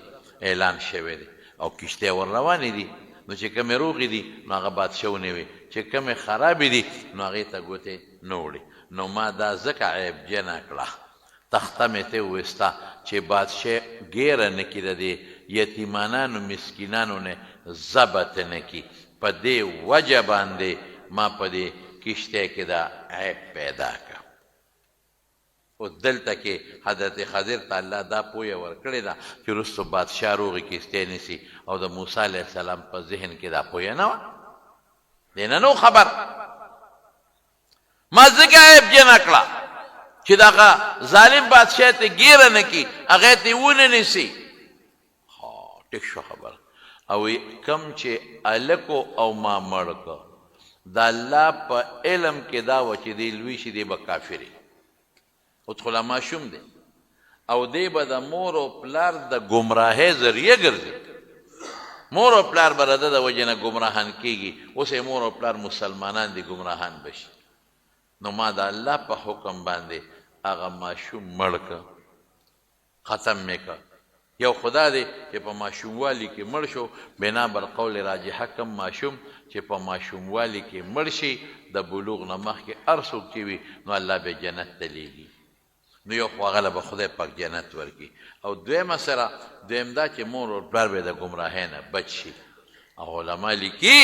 [SPEAKER 1] اعلان شوی دی او کښتۍ ور روانې دي، نو چې کومې روغې دي نو هغه بادشاه ونیوي، چې کومې خرابې دي نو هغې ته ګوتې نه وړي، نو ما دا ځکه عیبجنه کړه. تخته مې ترې وویسته چې بادشاه ږیره نه کړي د دې یتیمانانو مسکینانو نه ضبط نه کړي په دې وجه باندې ما په دې کښتۍ کې دا عیب پیدا کړ. اوس دلته کې حضرت خضر ته الله دا پوهه ورکړې ده چې وروسته بادشاه روغې کښتۍ نیسي او د موسی علیه السلام په ذهن کې دا پوهه نه وه، دی نه نه خبر. ما ځکه عیب جنه کړه چې دغه ظالم بادشاه ته ګیره نه کی، هغه ته ونه نیسي. ها ټیک شو خبر. او کم چې الکو او ما مړ که، د الله په علم کې دا و چې دی لوی شي، دی به کافر وي. اوس خو لا ماشوم دی او دی به د مور او پلار د ګمراهۍ ذریعه ګرځي. مور او پلار به د ده د وجې نه ګمراهان کېږي. اوس یې مور او پلار مسلمانان دي، ګمراهان به شي. نو ما د الله په حکم باندې هغه ماشوم مړ کړ. ختم مې کړ. یو خو دا دی چې په ماشوموالي کې مړ شو، بنا بر قول راجحه کوم ماشوم چې په ماشوموالي کې مړ شي د بلوغ نه مخکې هر څوک چې وي نو الله به جنت ته لیږي، نو یو خو هغه له به خدای پاک جنت ورکړي او دویمه سره دویم دا چې مور او پلار به د ګمراهۍ نه بچ شي. او علما لیکي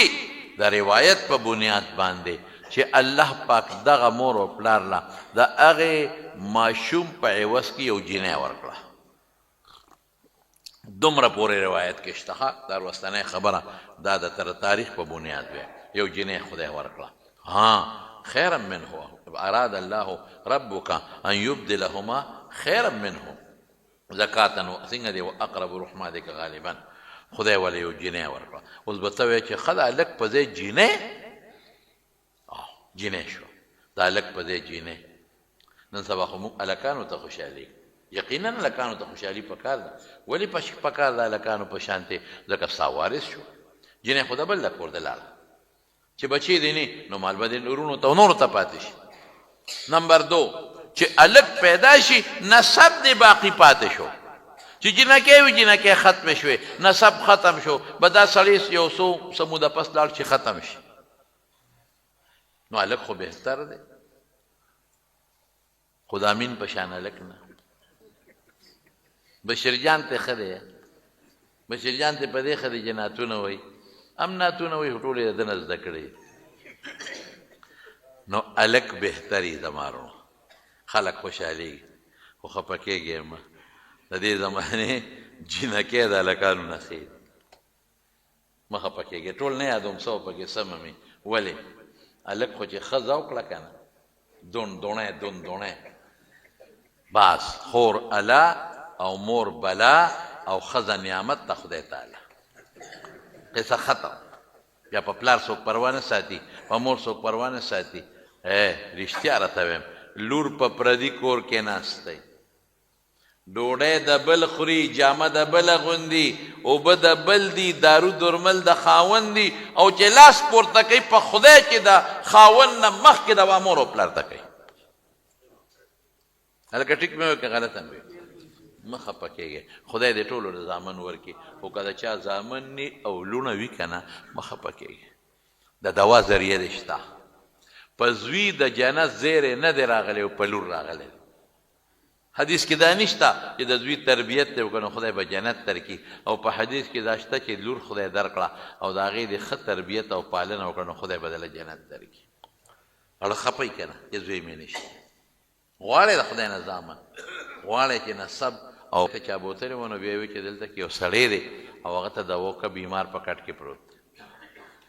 [SPEAKER 1] د روایت په بنیاد باندې چې الله پاک دغه مور او پلار له د هغې ماشوم په عوض کې یو جینۍ ورکړه. دومره پورې روایت کې شته. ښه دا وروستنۍ خبره دا د تر تاریخ په بنیاد وی، یو جینۍ خدای ورکړه. ها خیرا منه اراد الله ربک ان یبدلهما خیرا منه زکاتا و څنګه دی و اقرب رحمه دی که غالبا خدای ولا یو جینۍ ورکړه. اوس به ته وایې چې ښه د هلک په ځای جینۍ، جینۍ شو د هلک په ځای جینۍ. نن سبا خو موږ هلکانو ته خوشحالي، یقینا هلکانو ته خوشحالي پکار ده. ولې پکار ده هلکانو په شانتې؟ ځکه ستا وارث شو. جینۍ خو د بل د کور د لاړه چې بچی دی نه نو مال به دې ورونو ته نورو ته پاتې شي. نمبر دو چې الک پیدا شي نسب دې باقی پاتې شو، چې جینکۍ وي جینکۍ ختمې شوې، نسب ختم شو، به دا سړی یو څو څه موده پس لاړ چې ختم شي، نو هلک خو بهتر دی، خو د امین په شان هلک نه. بشیر جان ته ښه دی، بشیر جان ته په دې ښه دی چې نعتونه وایي، هم نعتونه وایي، خو ټول یې د ده نه زده کړي. نو هلک بهتر وي زما وروڼو، خلک خوشحالېږي، خو خفه کېږئ مه، د دې زمانې جینکۍ د هلکانو نه ښې دي. مه خپه کېږئ، ټول نه یادوم، څه پکې سمه مې. ولې هلک خو چې ښځه وکړه که نه، دون دوڼی دون دوڼی، بس خور الا او مور بلا او ښځه نعمت ته خدای تعالی، قصه ختم. بیا په پلار څوک پروا نه ساتي، په مور څوک پروا نه ساتي. رښتیا راته وایم، لور په پردي کور کې ناسته، ډوډۍ د بل خوري، جامه د بل اغوندي، اوبه د بل دي، دارو درمل د خاوند دي، او چې لاس پورته کوي په خدای چې د خاوند نه مخکې دوا مور او پلار ته کوي. هلکه ټیک مې وویل که غلطه مې وویل؟ مه خفه کېږئ، خدای دې ټولو له زامن ورکړي، خو که د چا زامن ني او لوڼه وي که نه، مه خفه کېږئ، د دوا ذریعه دې شته. په زوی د جنت زیری نه دی راغلی او په لور راغلی دی. حدیث کې دا نشته چې د زوی تربیت دې وکړ نو خدای به جنت درکړي، او په حدیث کې دا شته چې لور خدای درکړه او د هغې دې ښه تربیت او پالنه وکړه نو خدای به درله جنت درکړي. اړه خپه یې که نه چې زوی مې نشته؟ غواړی د خدای نه زامن، غواړی چې نسب او ته چا بوتلې وه نو بیا وی چې دلته کې یو سړی دی او هغه ته دوا وکړه، بیمار په کټ کې پروت دی.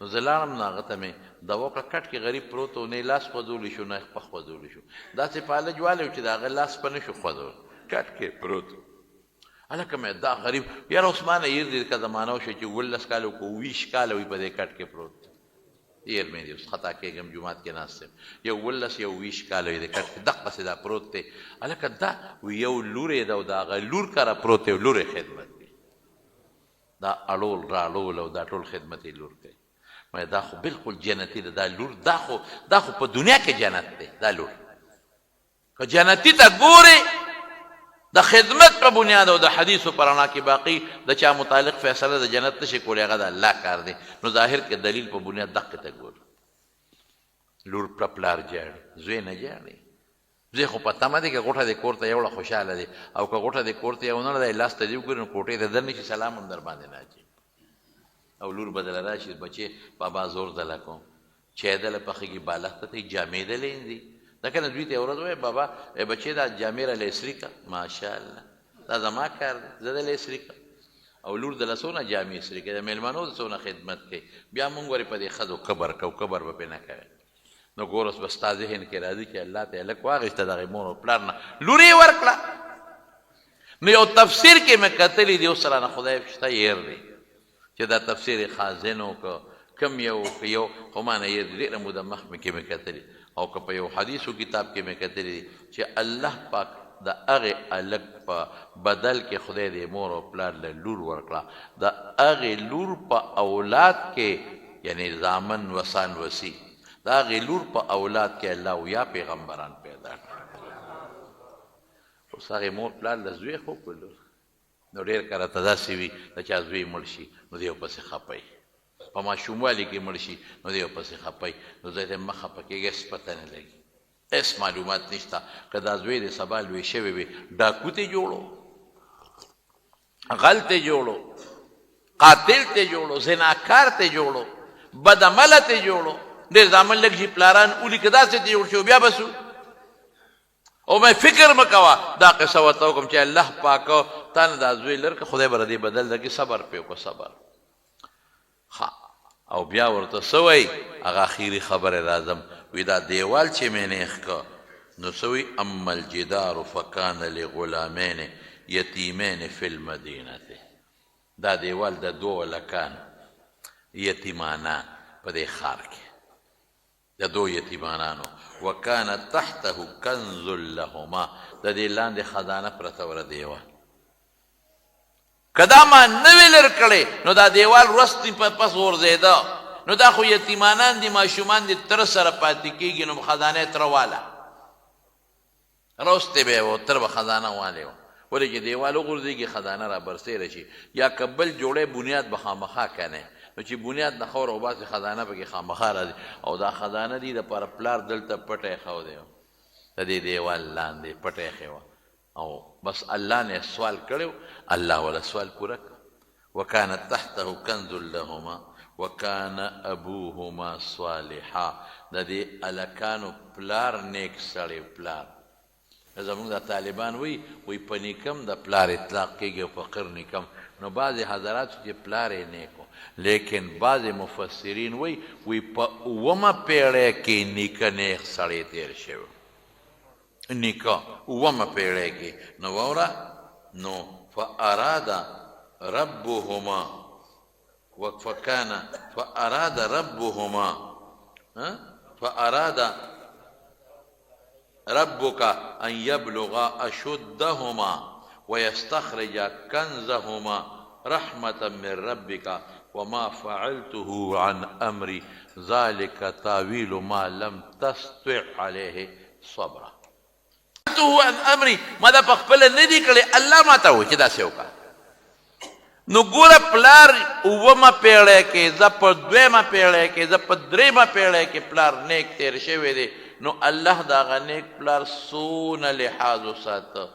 [SPEAKER 1] نو زه لاړم نو هغه ته مې دوا وکړه، کټ کې غریب پروت و، نه یې لاس خوځولی شو نه یې پښه خوځولی شو، داسې فالج والی و چې د هغه لاس په نه شو خوځول، کټ کې پروت و. هلکه مې دا غریب یاره اوس ما نه هېر دي که زمانه وشوه چې 17 کاله که 22 کاله وي په دې کټ کې پروت دی، هېر مې دي اوس خطا کېږم جومات کې ناست یم، 11 یا 22 کاله وي د کټ کې دقسې دا پروت دی. هلکه دا یو لور یې ده او د هغه لور کره پروت دی او لور یې خدمت کوي، دا اړول راړول او دا ټول خدمت یې لور کوي. مې دا خو بالکل جنتي ده دا لور، دا خو په دنیا کې جنت دی دا لور. که جنتی ته ګورې د خدمت په بنیاد او د حدیثو په رڼا کې، باقي د چا متعلق فیصله د جنت نشي کولی، هغه د الله کار دی. نو ظاهر کې دلیل په بنیاد دقې ته ګوري. لور په پلار ژاړي، زوی نه ژاړي. زوی خو په تمه دی که غوټه دې کور ته یوړه خوشحاله دی، او که غوټه دې کور ته یو نه دی لاس ته دې وګوري نو کوټې ته دننه شي، سلام هم در باندې نه اچوي. او لور به دله راشي، بچې بابا زور دله کوم، چای دله پخېږي، بالښت ته جامې دله اينځي. دا که نه دوی ته یوه ورځ ووایې بابا ای بچې دا جامې راله استري کړه، ماشاءالله دا زما کار دی زه دله استري کړم. او لور دله څونه جامې استري کوي، د مېلمنو د څونه خدمت کوي. بیا مونږ ورې په دې ښځو کبر کوو، کبر به پرې نه کوې. نو ګوره اوس به ستا ذهن کې راځي چې الله ته یې هلک واخیسته دغې مور او پلار نه لور یې ورکړه. نو یو تفسیر کې مې کتلي دي، اوس رانه خدای شته هېر دی چې دا تفسیر خازن و که کوم یو که یو، خو ما نه هېر دی، ډېره موده مخکې مې کتلي، او که په یو حدیثو کتاب کې مې کتلي دي چې الله پاک د هغې هلک په بدل کې خدای دې مور او پلار له لور ورکړه، د هغې لور په اولاد کې یعنی زامن وسان وسی، د هغې لور په اولاد کې الله 70 پیغمبران پیدا کړل. اوس هغې مور پلار له زوی خو که لور؟ نو ډېر کرته داسې وي د چا زوی مړ شي نو دی ورپسې خپه وي، په ماشوموالي کې مړ شي نو دی ورپسې خپه وي. نو زه ته مه خپه کېږه، هېڅ پته نه لګي، هېڅ معلومات نشته. که دا زوی دې سبا لوی شوی وي، ډاکو ترې جوړو، غل ترې جوړو، قاتل ترې جوړو، زناکار ترې جوړو، بدعمله ترې جوړو. ډېر زامن لږ شي پلاران ولي که داسې ترې جوړ شي بیا به څو؟ او مې فکر مه کوه. دا قصه ورته وکړم چې الله پاک تا نه دا زوی لر که خدای به دې بدل درکړي، صبر پرې وکړه، صبر. ښه او بیا ورته څه وایي؟ هغه اخري خبره راځم، وی دا دیوال چې مې نیغ که نو څه وایي؟ اما الجدار فکان لغلامین یتیمین فی المدینة، دا دیوال د دوو هلکانو یتیمانان په دې ښار کې د دوو یتیمانانو، وکان تحته کنز لهما، د دې لاندې خزانه پرته وه د دیوال، که دا ما نه وی لر کړی نو دا دیوال ورځ په پس غورځېده، نو دا خو یتیمانان دي، ماشومان دي، تره سره پاتې کېږي، نو خزانه یې تره واله راوستې به یې وه، تره به خزانه والې وه. ولې چې دیوال وغورځېږي خزانه را برسېره شي، یا که بل جوړی بنیاد به خامخا کنې، نو چې بنیاد نه خاوره وباسې خزانه پکې خامخا راځي. او دا خزانه دي دپاره پلار دلته پټه ایښودی وه، د دې دیوال لاندې پټه ایښې وه، او بس الله نه سوال کړو، الله ولا سوال پوره کړ. وکان تحته کنز لهما وکان ابوهما صالحا، د دې هلکانو پلار نیک سړی، پلار زموږ د طالبان وایي، وایي په نیکم د پلار اطلاق کېږي او په قر نیکم. نو بعضې حضرات چې پلار یې نیک و، لیکن بعضې مفسرین وایي، وایي په اوومه پېړۍ کې نیکه نیک سړی تېر شوی، نیکه اوومه پېړۍ کې. نو واوره، نو فاراد ربهما فکان فاراد ربهما فاراد ربك ان يبلغ اشدهما ويستخرج كنزهما رحمة من ربك وما فعلته عن امري ذلك تاويل ما لم تستطع عليه صبرا. فعلته عن امري، ما دا په خپله نه دي کړی، الله ما ته وویل چې داسې وکړه. نو ګوره پلار اوومه پېړۍ کې، زه په دویمه پېړۍ کې، زه په درېیمه پېړۍ کې پلار نیک تېر شوی دی، نو الله د هغه نیک پلار څونه لحاظ وساته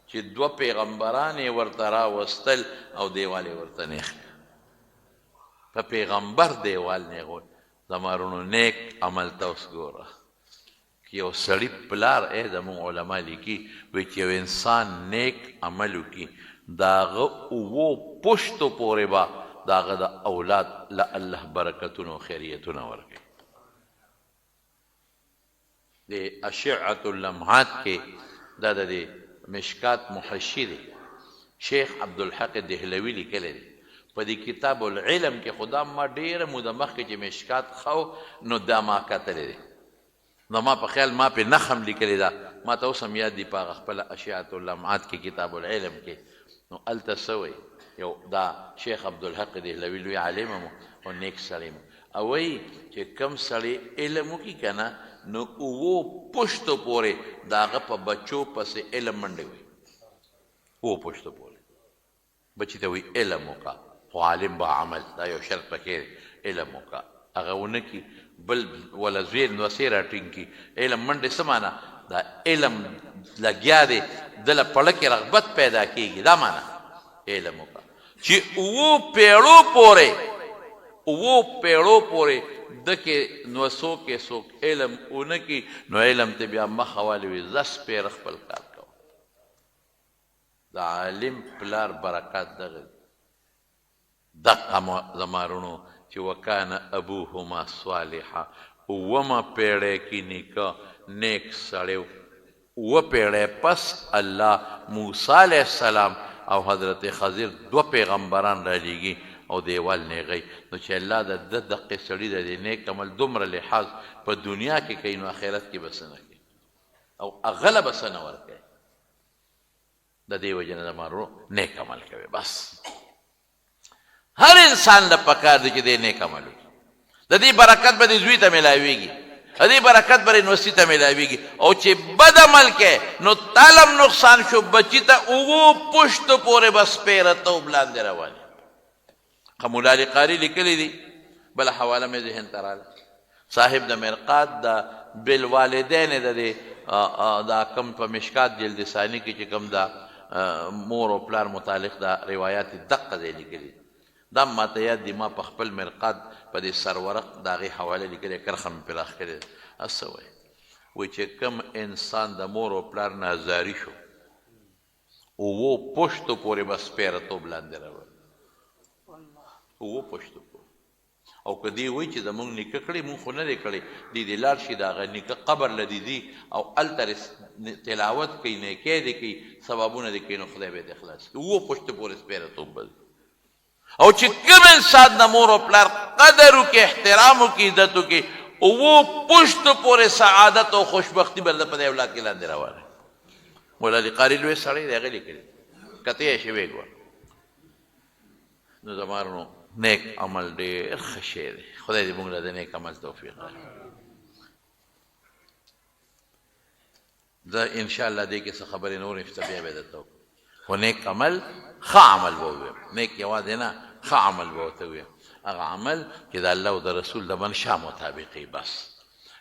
[SPEAKER 1] چې دوه پیغمبران یې ورته راوستل او دیوال یې ورته نیغ کړ. په پیغمبر دیوال نیغول، زما وروڼو نیک عمل ته اوس ګوره. که یو سړي پلار ای زموږ علما لیکي وایي چې یو انسان نیک عمل وکړي د هغه اوو پشتو پورې به د هغه د اولاد له الله برکتونه او خیریتونه ورکوي. د اشعة اللمعات کې دا د دې مشکات محشي دی، شیخ عبدالحق دهلوي لیکلی دی. په دې کتاب العلم کې خو دا ما ډېره موده مخکې چې مشکات ښه و نو دا ما کتلی دی، زما په خیال ما پرې نښه هم لیکلې ده، ما ته اوس هم یاد دي په هغه خپله اشعة اللمعات کې کتاب العلم کې نو هلته څه وایي، یو دا شیخ عبدالحق دهلوي لوی عالم هم و او نیک سړی هم و، او وایي چې کوم سړی علم وکړي که نه نو اوو پشتو پورې د هغه په بچو پسې علم منډې وهي، اوو پشتو پورې. بچی ته وایی علم وکړه خو عالم با عمل دا یو شرط پکې دی علم وکړه هغه ونه کی بل ولا زوی نوسې راټینګ کی علم منډې څه معنی دا علم لګیا دی دله پړه کې رغبت پیدا کیږي دا معنی علم وکړه چې اوو پیړو پورې اوو پیړو پورې دکې نوسو کې څوک علم ونه کی نو علم ته بیا مخه والي وي زس پیر خپل کار کوه. د عالم پلار برکات دغه دي دقه زما رونو چې وکان ابوهما صالحا اوومه پیړۍ کې نیکه نیک سړی و اووه پیړۍ پس الله موسی علیه السلام او حضرت خضر دوه پیغمبران رالیږي او دیوال نیغوي نو چې الله د ده دقې سړي د دې نیک عمل دومره لحاظ په دنیا کې کوي نو آخرت کې به څه نه کوي او هغه له به څه نه ورکوي. د دې وجې نه زما ورور نیک عمل کوي بس هر انسان له پکار دی چې دی نیک عمل وکړي. د دې برکت به دې زوی ته ملاویږي، د دې برکت به دې نوسي ته ملاویږي. او چې بد عمل کوې نو تاله هم نقصان شو، بچي ته اوو پشتو پورې به سپېره توب لاندې روان. ښه مولا علي قاري لیکلي دي، بله حواله مې ذهن ته راغله، صاحب د مرقات د بالوالدین د دې دا کوم په مشکات جلد ثاني کې چې کوم دا مور او پلار متعلق دا روایات دقه ځای لیکلي، دا هم ماته یاد دي، ما په خپل مرقات په دې سرورق د هغې حواله لیکلې، کرښه مې پرې راښکلې ده. څه وایي؟ وایي چې کوم انسان د مور او پلار نه ازاري شو اوو پشتو پورې به سپېره توب لاندې راولي، اوو پشتو پورې. او که دی وایي چې زمونږ نیکه کړی، مونږ خو نه دی کړی، دی دې لاړ شي د هغه نیکه قبر له دې ځي او هلته تلاوت کوي، نیکی دې کوي، ثوابونه دې کوي، نو خدای به یې ترې خلاص کړي. اوو پشتو پورې سپېره توب به ځي. او چې کوم انسان د مور او پلار قدر وکړي، احترام وکړي، عزت وکړي، اوو پشتو پورې سعادت او خوشبختي به په دې اولاد کې لاندې روانه. مولا علي قاري لوی سړی دی، هغه لیکلی، کته یې شوی ګور. نو زما ورونو نیک عمل ډېر ښه شی دی، خدای دې موږ له د نیک عمل توفیق راکړي. زه ان شاء الله دې کې څه خبرې نورې شته، بیا به درته وکړم. خو نیک عمل ښه عمل به ووایم، نیک یوازې نه، ښه عمل به ورته ووایم، هغه عمل چې د الله او د رسول د منشا مطابق وي. بس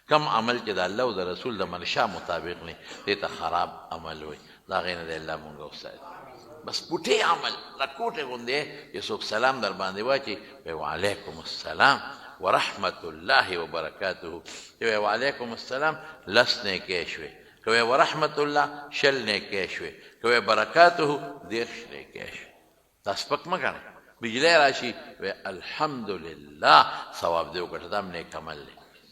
[SPEAKER 1] کوم عمل چې د الله او د رسول د منشا مطابق نه، دې ته خراب عمل وایي. د هغې نه دی الله مونږ وساتي. بس پوټې عمل لکوټې غوندې چې څوک سلام در باندې واچي، وایي وعلیکم السلام ورحمة الله وبرکاته، چې وایي وعلیکم السلام لس نیکۍ شوې، که وایي ورحمة الله 20 نیکۍ شوې، که وایي برکاته 30 نیکۍ شوې. دا سپک مه ګڼه. بجلی راشي وایي الحمدلله ثواب دې وګټه، دا هم نیک عمل دی.